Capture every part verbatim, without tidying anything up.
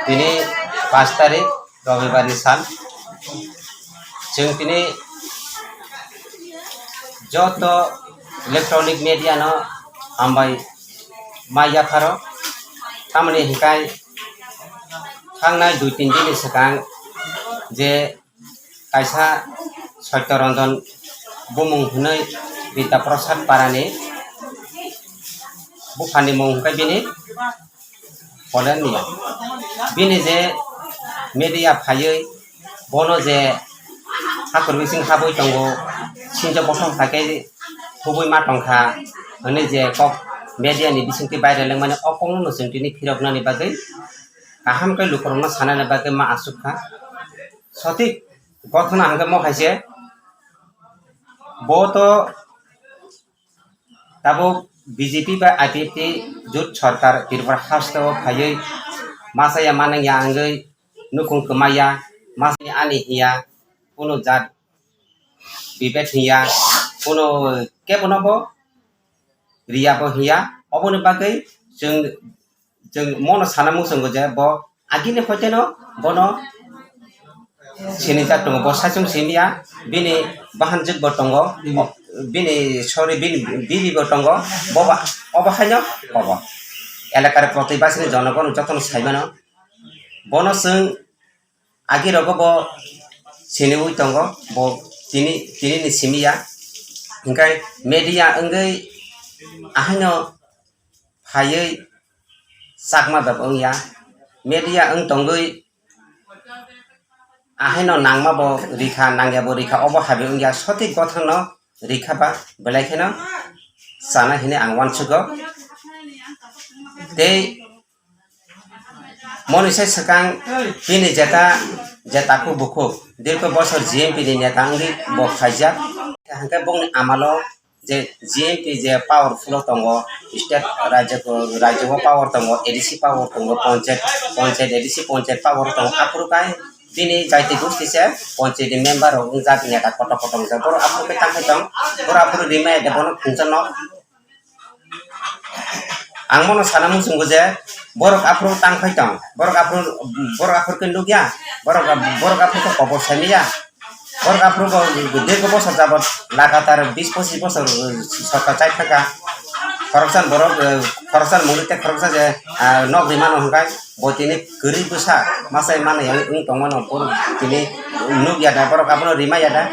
Tini pash tarik, robibar ni sal. Chwng tini joto electronic media no hambai ma yapharo. Tamoni hinkhe thangnai dui tin din ni swkang je kaisa Satya Ranjan bumung hwnwi Vidya Prasad Parani buphani mung hwnkhe bini Polennia. Bini je media phaiwi bono je hakur bising habwi tongo, sinjo bothong phaikhe thubui ma tongkha hwnwi je kok media ni bisingtwi viral wngmani o kokno no chwng tini phiroknani bagwi kaham khe lukurokno sanani bagwi ma aswk kha. Sothik gothona hwnkhe mo hai se bo to tabuk B J P bai I P F T jut sorkar Tripura hasteo phaiwi masa ya manang ya wngwi nukung kwmai ya, masa ya ani hiya, kunu jat bibet hiya, kunu kebono bo riya bo hiya. Oboni bagwi chwng chwng mono sana muchungo je bo agini hoiteno bono sinijak tongo, bo saichung simiya, bini bahanjwk bo tongo, bini sorry, bini bibi bo tongo, bo ba, obo haino kobo. Elakar protibasini jonogon jotono saimano, bono chwng agi rogo bo siniwi tongo, bo tini, tini ni simiya, hingkai media wngwi ahaino phaiwi chakma bebak wngya. Media wng tongwi ahaino nangma bo rikha, nangya bo rikha, obo habi wngya. Sothik gothano rikha ba belai kheno chana hinwi ang uansugo. Tei moni sai swkang bini jeta, jeta kuk bukhuk dirko bosor G M P ni neta wngwi bo khaijak. Hingke bongni amalo je G M P je powerful o tongo, state rajyo, rajyo o power tongo, A D C power tongo, ponchayat, ponchayat, A D C ponchayat power tongo, aphuru kai bini jaiti gosti se ponchayat ni member rok wngjak, neta kotor kotor wngjak, borok aphuru kai tangkhai tong, borok aphuru rimai de bono khungsa nok. Ang bono sana muchungo je borok aphuru tangkhai tong, borok aphuru, borok aphuru khe nukya, borok, borok aphuru khe kobor saimaya. Borok aphuru bo dirgo bosor jabot lagatar bis pochis bosor, uh, sorkar chai thangkha. Khoroksa borok, uh, khoroksa mungwi tei khoroksa je, uh, nok rimano hwnkhe bo tini kwrwi bwsa masa mano yang wng tongmano borok tini nukya da, borok abono rimaya da.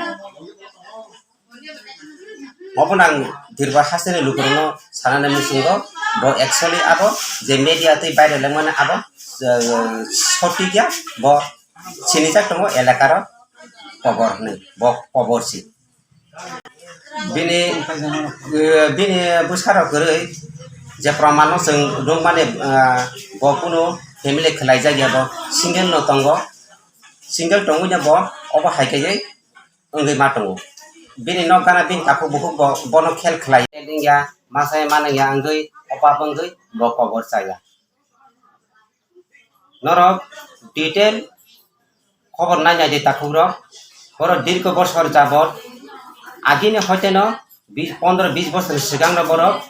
Obono ang Tripura hasteni lukurokno sanani muchungo, bo actually abo je media twi viral wngmani abo, uh, sotik ya, bo sinijak tongo elakaro kobor hinwi, bo kobor si. Bini, eh, bini bwsarok kwrwi je pramano chwng nukmani, eh, bo kunu family khwlaijak ya, bo single no tongo, single tongwi no bo obo hai khe wngwi ma tongo. Bini nok gana bini takhuk bukhuk bo bono khel khwlai ya, masa ya manang ya wngwi opa wngwi bo kobor chaya. Norok detail khobor nai nai di takhukrok. Borok dirgo bosor jabot agini hoiteno bis, pondro bis bosor swkangno borok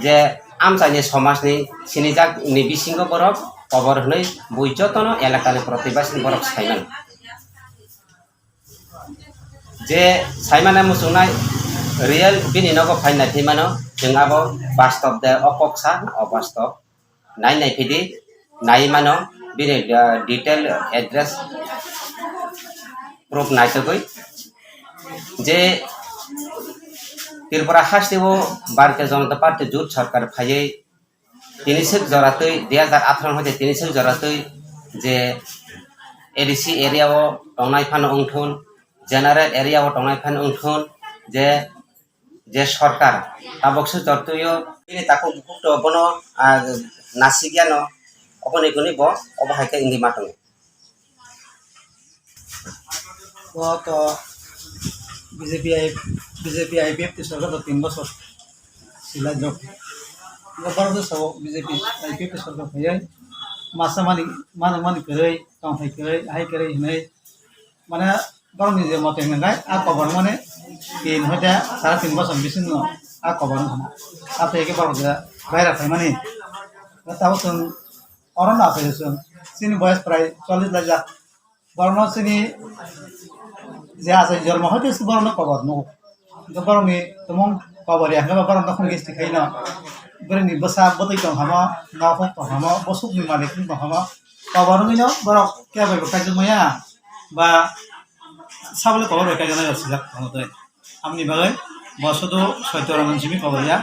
je amchaini somajni sinijak ni bisingo borok kobor hwnwi bui jotono elakani protibasini borok saimano. Je saimano muchungnai real bini nogo phai nai phi mano, chwng abo bastob de o kok sa na obastob. Nai nai phidi, nai mano, bini, ah, detail address proof naitugwi. Je Tripura hasteo Bharatiya Janata Party jut sarkar phaiwi tini swk joratwi, dui hajar atharo hoite tini swk joratwi je A D C area o tongnai phano wngthun, general area o tongnai phano wngthun, je je sorkar tabok se jortwi o bini takhuk bukhuk to bono, ah, nasikya no, oboni hwnwi bo obo hai khe wngwi ma tongo. O to B J P I, B J P I P F T sorkar to tin bosor sila jok. Borok bwskango B J P I P F T sorkar phaiwi masa mani, mano mani kwrwi, tongthai kwrwi, hai kwrwi hwnwi mane borokni je mote hwnkhai, a kobor mane tin hoite sara tin bosor bisingo a kobor wngkha. Abo hai khe borok je baira phaimani. Tabuk chwng oro no asai chwng Chini boyes prai chollish laijak. Borokno chini je achai jormo hoite se borokno kobor nugo. Hingke borokni tumung kobor ya hingke borokno khung gisti khaino. Borokni bwsa bwtwi tong hamo, nokhung tong hamo, bwsukni malik wng tong hamo. Kobor wngwino borok kebo bai bo kaijak maya ba sabole kobor bai kaijak nai sijak tongo tei. Amoni bagwi bo sudu Soito Ramon simi kobor ya.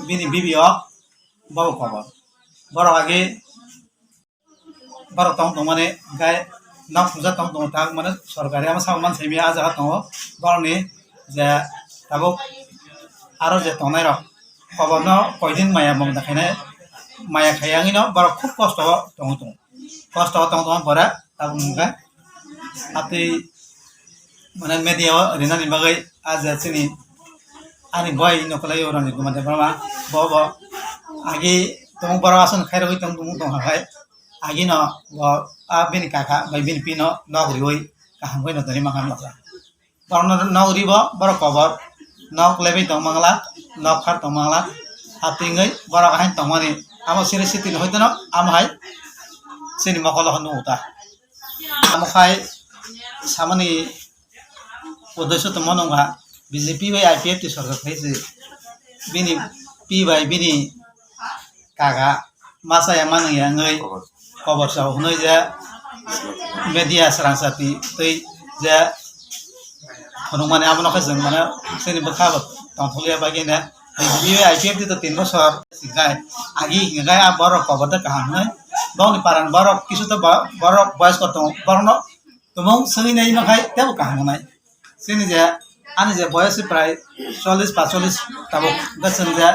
Bini bibi o bo kobor. Borok age borok tong tongmani hingke nok sumjak tong tongo tak mane sorkari ama sabo mansaimaya ah jaga tongo borokni je tabuk aro je tongnai rok koborno koidin maya mungda khainai maya khaiya wngwino borok khub kosto o tongwi tongo kosto o tong tongma pore tabuk hingke atwi mane media o rinani bagwi ah je chini ani boi no kwlai o Ranjit Kumar Debbarma bo bo agi tong borok aswk khairogwi tong tong tong hai agino bo a bini kaka bai bini pino nok riwi kaham bai no toni mangkha nokha borok no nok ribo borok kobor nok lebi tong mangla nok khar tong mangla hapingwi borok ahai tongmani amo siri sitini hoitono amo hai chini mokolo hwnwi uta. Amo khai samani uddesho tongma nungkha B J P bai I P F T sorkar khai se bini pi bai bini kaga masa ya manung ya wngwi kobor sao hwnwi je media srang sati tei je phunukmani abono khe chwng mane chini bwkha bo tongthokliya bagwi ne B J P bai I P F T to tin bosor sinkai agi hingai a borok kobor de kaham hwnwi bongni paran borok kisu to borok boyos ko tong borokno Tumung sengwi nai ma khai tebo kaham nai. Chini je ani je boyos prai chollish pacholis tabuk hwnkhe chwng je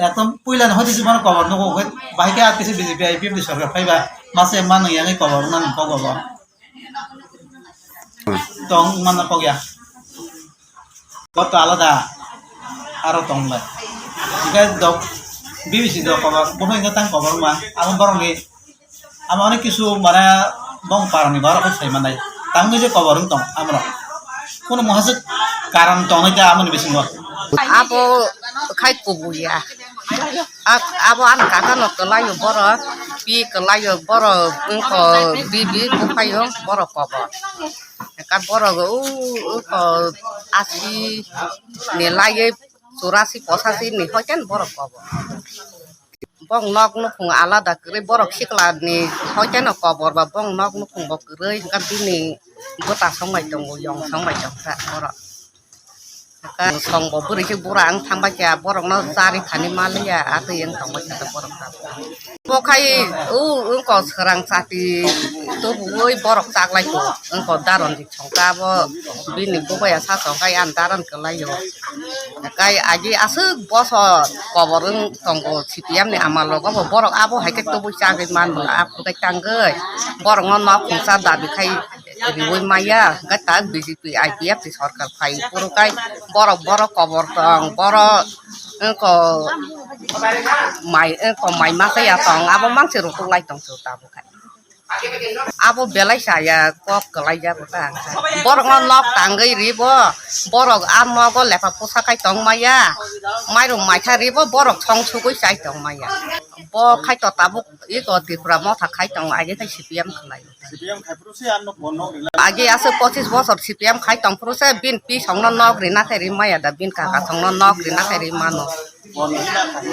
ekdom puila ni hoite se bono kobor nugo hwnkhe bahai khe a kisa B J P I P F ni sorkar phaiba masa manwi yangwi kobor wngmani kok bo tong wngmano kok ya. Bo to alada aro tong le. Hingke dok B B C dok kobor bo hingke tang kobor wngma amo borok ni Amo onek kisu mane bong parani borok khe sai manai. Tangwi je kobor wng tong amrok. Kuno muhaswk karon tongnai ta amoni bisingo. Abo khai kubuya. Ak-, abo ani kaka no kwlaio borok, pi kwlaio borok, wngkho bibi buphaio borok kobor. Eka borok o, wngkho asi ni laiwi churasi posasi ni hoikhe borok kobor. Bong nok nukhung alada kwrwi, borok sikla ni hoite no kobor ba bong nok nukhung bo kwrwi, hwnkhe bini bwta song bai tongo, yong song bai tongkha borok. Hwnkhe song bo bwrwi khe bura wng thang bai kha, borok no chari thani ma liya, atwi wng tong bai kha borok rok. Bo khai o wngkho swrang chati tubuwi borok chaklai kho, wngkho daron di songkha bo bini bubaya sa songkha ani daron kwlai o. Kai agi aswk bosor kobor wng tongo C P M ni amal rogo bo borok abo hai khe tubui chagwi man bwla aphuru khe tangwi borok no nok khungsa dabi khai riui maya hwnkhe tak B J P I P F ni sorkar phai phuru khai borok borok kobor tong borok wngkho mai wngkho mai masa ya tong abo mangsi rutuk lai tong se tabuk khai. Abo belai saya kok kwlai ya bo ta. Borok no nok tangwi ri bo. Borok a nogo lepha pusa khai tong maya. Mairum maitha ri bo borok song sugwi chai tong maya. Bo khai to tabuk iko Tripura motha khai tong age khai C P M khlai. Age aswk pochis bosor C P M khai tong phuru se bin pi song no nok rina khai ri maya da bin kaka song no nok rina khai ri mano.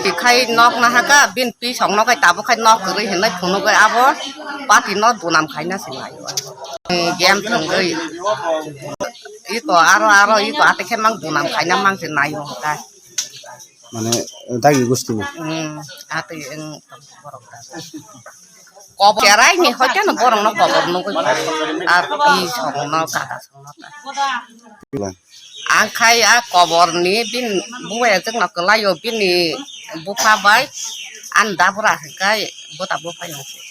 Tikhai nok nahaka, bin pi song nokai tabuk khai nok kwrwi hinwi phunugwi abo party no dunam khaina se naio. Game thwngwi iko aro aro iko atekhe mang dunam khaina mang se naio hwnkha. Mane dagi gusti. Hmm, atwi wng borok da. Kobor kerai ni hoite no borok no kobor nugwi ar pi song no kaka song no ta. Ang khai a kobor ni bini bubai jwk no kwlai o bini bupha bai ani dabra hwnkhe bota buphai no se.